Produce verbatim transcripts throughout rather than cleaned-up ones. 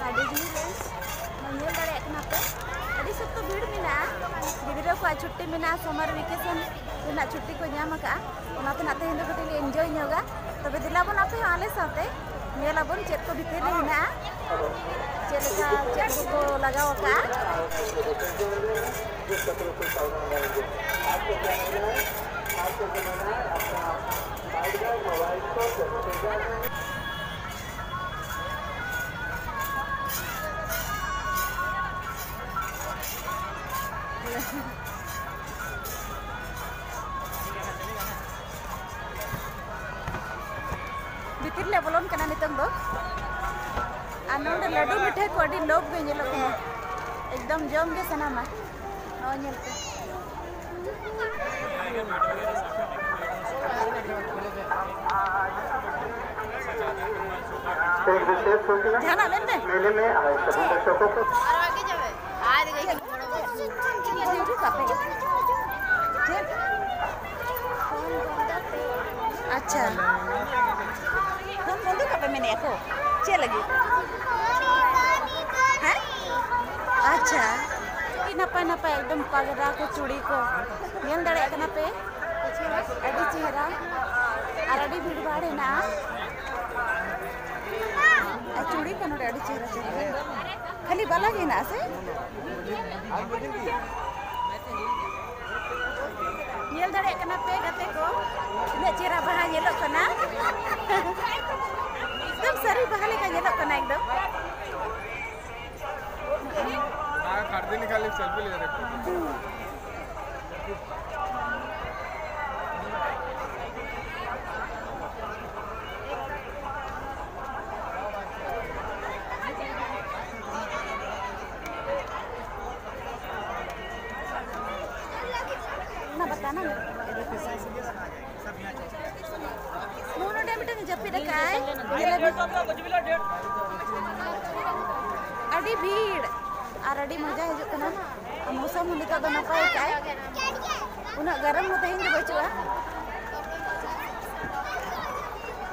ᱟᱹᱰᱤ ᱵᱷᱤᱲ ᱨᱮ ᱧᱮᱞ ᱫᱟᱲᱮᱭᱟᱜ ᱠᱟᱱᱟ ᱯᱮ, ᱟᱹᱰᱤ ᱥᱚᱠᱛᱚ ᱵᱷᱤᱲ ᱢᱮᱱᱟᱜᱼᱟ᱾ ᱜᱤᱫᱽᱨᱟᱹ ᱠᱚᱣᱟᱜ ᱪᱷᱩᱴᱤ ᱢᱮᱱᱟᱜᱼᱟ, summer vacation ᱨᱮᱱᱟᱜ ᱪᱷᱩᱴᱤ ᱠᱚ ᱧᱟᱢ ᱟᱠᱟᱫᱼᱟ, ᱚᱱᱟᱛᱮ ᱱᱟᱜ ᱛᱮᱦᱮᱧ ᱫᱚ ᱠᱟᱹᱴᱤᱡ ᱞᱮ enjoy ᱧᱚᱜᱟ᱾ ᱛᱚᱵᱮ ᱫᱮᱞᱟ ᱵᱚᱱ ᱟᱯᱮ ᱦᱚᱸ ᱟᱞᱮ ᱥᱟᱶᱛᱮ ᱧᱮᱞ ᱟᱵᱚᱱ ᱪᱮᱫ ᱠᱚ ᱵᱷᱤᱛᱤᱨ ᱨᱮ ᱦᱮᱱᱟᱜᱼᱟ, ᱪᱮᱫ ᱞᱮᱠᱟ ᱪᱮᱫ ᱠᱚᱠᱚ ᱞᱟᱜᱟᱣ ᱟᱠᱟᱫᱼᱟ᱾ ᱵᱷᱤᱛᱤᱨ ᱞᱮ ᱵᱚᱞᱚᱱ ᱠᱟᱱᱟ ᱱᱤᱛᱚᱝ ᱫᱚ᱾ ᱟᱨ ᱱᱚᱰᱮ ᱞᱟᱹᱰᱩ ᱢᱤᱴᱷᱟᱹᱭ ᱠᱚ ᱟᱹᱰᱤ ᱞᱳᱵᱷ ᱜᱮ ᱧᱮᱞᱚᱜ ᱠᱟᱱᱟ, ᱮᱠᱫᱚᱢ ᱡᱚᱢ ᱜᱮ ᱥᱟᱱᱟᱢᱟ᱾ ᱱᱚᱜᱼᱚᱭ ᱧᱮᱞ ᱯᱮ᱾ ᱡᱟᱦᱟᱱᱟᱜ ᱢᱮᱱ ᱢᱮ᱾ ᱢᱮᱱᱮ ᱢᱮ ᱟᱨ ᱥᱟᱹᱜᱩᱱ ᱫᱟᱨᱟ ᱠᱚ᱾ ᱟᱨ ᱪᱮᱫ ᱵᱚᱱᱫᱩ ᱠᱟᱜ ᱯᱮ? ᱪᱮᱫ? ᱟᱪᱪᱷᱟ, ᱯᱷᱳᱱ ᱵᱚᱱᱫᱩ ᱠᱟᱜ ᱯᱮ ᱢᱮᱱᱮᱫᱼᱟ ᱠᱚ᱾ ᱪᱮᱫ ᱞᱟᱹᱜᱤᱫ? ᱦᱮᱸ? ᱟᱪᱪᱷᱟ, ᱟᱹᱰᱤ ᱱᱟᱯᱟᱭ ᱱᱟᱯᱟᱭ ᱮᱠᱫᱚᱢ ᱯᱟᱜᱽᱨᱟ ᱠᱚ, ᱪᱩᱲᱤ ᱠᱚ ᱧᱮᱞ ᱫᱟᱲᱮᱭᱟᱜ ᱠᱟᱱᱟ ᱯᱮ, ᱟᱹᱰᱤ ᱪᱮᱦᱨᱟ ᱟᱨ ᱟᱹᱰᱤ ᱵᱷᱤᱲ ᱵᱷᱟᱲ ᱦᱮᱱᱟᱜᱼᱟ᱾ ᱟᱨ ᱪᱩᱲᱤ ᱠᱚ ᱱᱚᱰᱮ ᱟᱹᱰᱤ ᱪᱮᱦᱨᱟ ᱪᱮᱦᱨᱟ, ᱠᱷᱟᱹᱞᱤ ᱵᱟᱞᱟ ᱜᱮ ᱦᱮᱱᱟᱜᱼᱟ ᱥᱮ? ᱧᱮᱞ ᱫᱟᱲᱮᱭᱟᱜ ᱠᱟᱱᱟ ᱯᱮ ᱜᱟᱛᱮ ᱠᱚ, ᱛᱤᱱᱟᱹᱜ ᱪᱮᱦᱨᱟ ᱵᱟᱦᱟ ᱧᱮᱞᱚᱜ ᱠᱟᱱᱟ᱾ ᱮᱠᱫᱚᱢ ᱥᱟᱹᱨᱤ ᱵᱟᱦᱟ ᱞᱮᱠᱟ ᱧᱮᱞᱚᱜ ᱠᱟᱱᱟ ᱮᱠᱫᱚᱢ᱾ हाँ, कर देने का लिए सेल्फी ले रहे हैं। ना बताना। ᱱᱚᱰᱮ ᱢᱤᱫᱴᱟᱝ ᱡᱟᱹᱯᱤᱫ ᱟᱠᱟᱫᱟᱭ᱾ ᱧᱮᱞᱮ ᱢᱮ᱾ ᱟᱹᱰᱤ ᱵᱷᱤᱲ ᱟᱨ ᱟᱹᱰᱤ ᱢᱚᱡᱟ ᱦᱤᱡᱩᱜ ᱠᱟᱱᱟ᱾ ᱟᱨ ᱢᱳᱥᱚᱢ ᱦᱚᱸ ᱱᱤᱛᱚᱜ ᱫᱚ ᱱᱟᱯᱟᱭ ᱟᱠᱟᱫᱟᱭ, ᱩᱱᱟᱹᱜ ᱜᱚᱨᱚᱢ ᱦᱚᱸ ᱛᱮᱦᱮᱧ ᱫᱚ ᱵᱟᱹᱪᱩᱜᱼᱟ᱾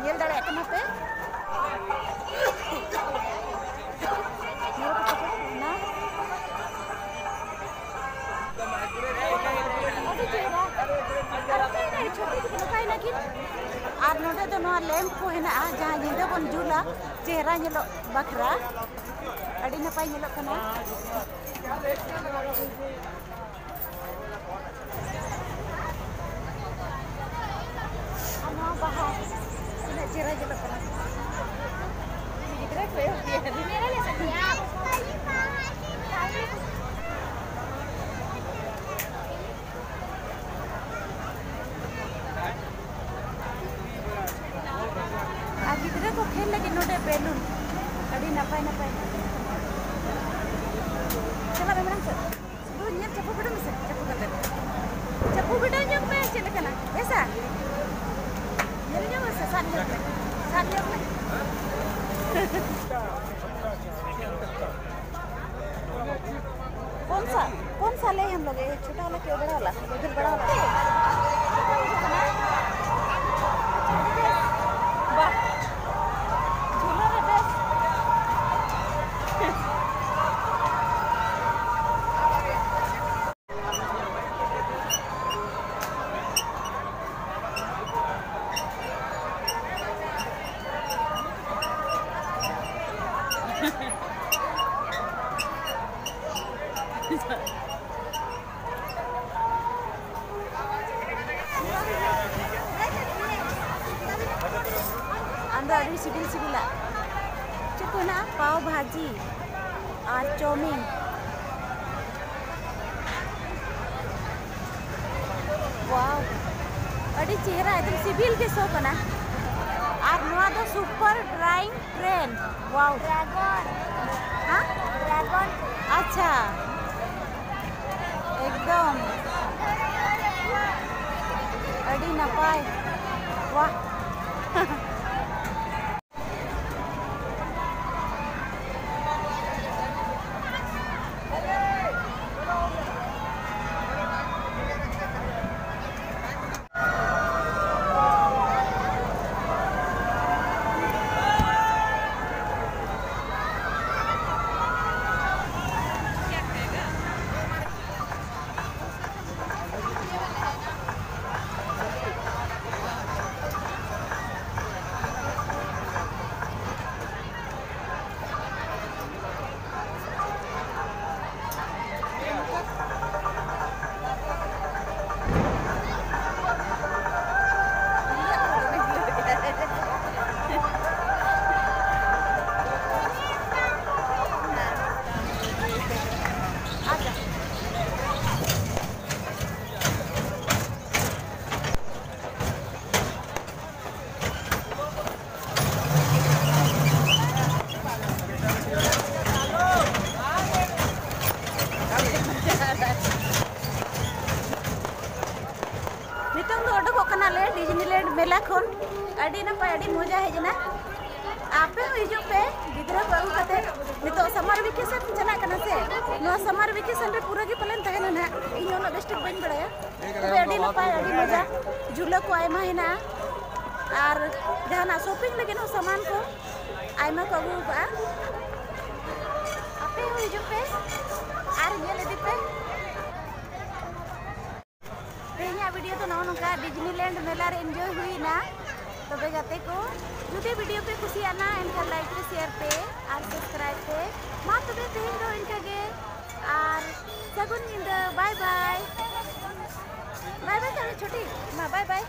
ᱧᱮᱞ ᱫᱟᱲᱮᱭᱟᱜ ᱠᱟᱱᱟ ᱯᱮ᱾ ᱫᱚ ᱱᱚᱣᱟ ᱞᱮᱢᱯ ᱠᱚ ᱦᱮᱱᱟᱜᱼᱟ, ᱡᱟᱦᱟᱸ ᱧᱤᱫᱟᱹ ᱵᱚᱱ ᱡᱩᱞᱟ ᱪᱮᱦᱨᱟ ᱧᱮᱞᱚᱜ ᱵᱟᱠᱷᱨᱟ᱾ ᱟᱹᱰᱤ ᱱᱟᱯᱟᱭ ᱧᱮᱞᱚᱜ ᱠᱟᱱᱟ᱾ ᱟᱨ ᱱᱚᱣᱟ ᱵᱟᱦᱟ ᱛᱤᱱᱟᱹᱜ ᱪᱮᱦᱨᱟ ᱧᱮᱞᱚᱜ ᱠᱟᱱᱟ᱾ ᱜᱤᱫᱽᱨᱟᱹ ᱠᱚ ᱮᱦᱚᱵ ᱠᱮᱜᱼᱟ᱾ ᱟᱨ ᱜᱤᱫᱽᱨᱟᱹ ᱠᱚ ᱠᱷᱮᱞ ᱞᱟᱹᱜᱤᱫ ᱱᱚᱰᱮ ᱵᱮᱞᱩᱱ, ᱟᱹᱰᱤ ᱱᱟᱯᱟᱭ ᱱᱟᱯᱟᱭ᱾ ᱪᱟᱞᱟᱜ ᱢᱮ ᱢᱟᱲᱟᱝ ᱥᱮᱫ᱾ ᱥᱩᱫᱷᱩ ᱧᱮᱞ ᱪᱟᱯᱚ ᱜᱤᱰᱤ ᱢᱮᱥᱮ, ᱪᱟᱯᱚ ᱠᱟᱛᱮ᱾ ᱪᱟᱯᱚ ᱜᱤᱰᱤ ᱧᱚᱜ ᱢᱮ, ᱪᱮᱫ ᱞᱮᱠᱟᱱᱟ? ᱵᱮᱥᱟ? ᱧᱮᱞ ᱧᱚᱜ ᱢᱮᱥᱮ, ᱥᱟᱵ ᱧᱚᱜ ᱢᱮ, ᱥᱟᱵ ᱧᱚᱜ ᱢᱮ᱾ कौन सा, कौन सा ले हम लोग? ये छोटा वाला कि बड़ा वाला? इधर बड़ा वाला। वाह, झूला रे बेस। ᱟᱢ ᱫᱚ ᱟᱹᱰᱤ ᱥᱤᱵᱤᱞ ᱥᱤᱵᱤᱞᱟᱜ ᱪᱮᱫ ᱠᱚ ᱦᱮᱱᱟᱜᱼᱟ? ᱯᱟᱣ ᱵᱷᱟᱡᱤ ᱟᱨ ᱪᱟᱣᱢᱤᱱ᱾ ᱣᱟᱣ, ᱟᱹᱰᱤ ᱪᱮᱦᱨᱟ, ᱮᱠᱫᱚᱢ ᱥᱤᱵᱤᱞ ᱜᱮ ᱥᱚ ᱠᱟᱱᱟ᱾ ᱟᱨ ᱱᱚᱣᱟ ᱫᱚ ᱥᱩᱯᱟᱨ ᱰᱨᱟᱭᱤᱝ ᱴᱨᱮᱱ᱾ ᱣᱟᱣ᱾ ᱰᱨᱟᱜᱚᱱ᱾ ᱦᱮᱸ? ᱰᱨᱟᱜᱚᱱ᱾ ᱟᱪᱪᱷᱟ, ᱮᱠᱫᱚᱢ ᱟᱹᱰᱤ ᱱᱟᱯᱟᱭ᱾ ᱣᱟᱦ᱾ ᱰᱤᱡᱽᱱᱤᱞᱮᱱᱰ ᱢᱮᱞᱟ ᱠᱷᱚᱱ ᱟᱹᱰᱤ ᱱᱟᱯᱟᱭ, ᱟᱹᱰᱤ ᱢᱚᱡᱟ ᱦᱮᱡ ᱮᱱᱟ᱾ ᱟᱯᱮ ᱦᱚᱸ ᱦᱤᱡᱩᱜ ᱯᱮ, ᱜᱤᱫᱽᱨᱟᱹ ᱠᱚ ᱟᱹᱜᱩ ᱠᱟᱛᱮ᱾ ᱱᱤᱛᱚᱜ ᱥᱟᱢᱟᱨ ᱵᱷᱮᱠᱮᱥᱚᱱ ᱪᱟᱞᱟᱜ ᱠᱟᱱᱟ ᱥᱮ, ᱱᱚᱣᱟ ᱥᱟᱢᱟᱨ ᱵᱷᱮᱠᱮᱥᱚᱱ ᱨᱮ ᱯᱩᱨᱟᱹ ᱜᱮ ᱯᱟᱞᱮᱱ ᱛᱟᱦᱮᱱᱟ ᱱᱟᱦᱟᱜ, ᱤᱧ ᱩᱱᱟᱹᱜ ᱵᱮᱥ ᱴᱷᱤᱠ ᱵᱟᱹᱧ ᱵᱟᱲᱟᱭᱟ᱾ ᱛᱚᱵᱮ ᱟᱹᱰᱤ ᱱᱟᱯᱟᱭ, ᱟᱹᱰᱤ ᱢᱚᱡᱟ, ᱡᱷᱩᱞᱟᱹ ᱠᱚ ᱟᱭᱢᱟ ᱦᱮᱱᱟᱜᱼᱟ, ᱟᱨ ᱡᱟᱦᱟᱱᱟᱜ ᱥᱚᱯᱤᱝ ᱞᱟᱹᱜᱤᱫ ᱦᱚᱸ ᱥᱟᱢᱟᱱ ᱠᱚ ᱟᱭᱢᱟ ᱠᱚ ᱟᱹᱜᱩ ᱟᱠᱟᱫᱼᱟ᱾ ᱟᱯᱮ ᱦᱚᱸ ᱦᱤᱡᱩᱜ ᱯᱮ ᱟᱨ ᱧᱮᱞ ᱤᱫᱤ ᱯᱮ᱾ ᱛᱮᱦᱮᱧᱟᱜ ᱵᱷᱤᱰᱤᱭᱳ ᱫᱚ ᱱᱚᱜᱼᱚ ᱱᱚᱝᱠᱟ, ᱰᱤᱡᱽᱱᱤᱞᱮᱱᱰ ᱢᱮᱞᱟ ᱨᱮ ᱮᱱᱡᱚᱭ ᱦᱩᱭᱱᱟ᱾ ᱛᱚᱵᱮ ᱜᱟᱛᱮ ᱠᱚ, ᱡᱩᱫᱤ ᱵᱷᱤᱰᱤᱭᱳ ᱯᱮ ᱠᱩᱥᱤᱭᱟᱜᱼᱟ, ᱮᱱᱠᱷᱟᱱ ᱞᱟᱭᱤᱠ ᱯᱮ, ᱥᱮᱭᱟᱨ ᱯᱮ ᱟᱨ ᱥᱟᱵᱥᱠᱨᱟᱭᱤᱵ ᱯᱮ᱾ ᱢᱟ ᱛᱚᱵᱮ ᱛᱮᱦᱮᱧ ᱫᱚ ᱤᱱᱠᱟᱹ ᱜᱮ, ᱟᱨ ᱥᱟᱹᱜᱩᱱ ᱧᱤᱫᱟᱹ᱾ ᱵᱟᱭ ᱵᱟᱭ, ᱵᱟᱭ ᱵᱟᱭ ᱠᱟᱜ ᱢᱮ ᱪᱷᱩᱴᱤ, ᱢᱟ ᱵᱟᱭ ᱵᱟᱭ᱾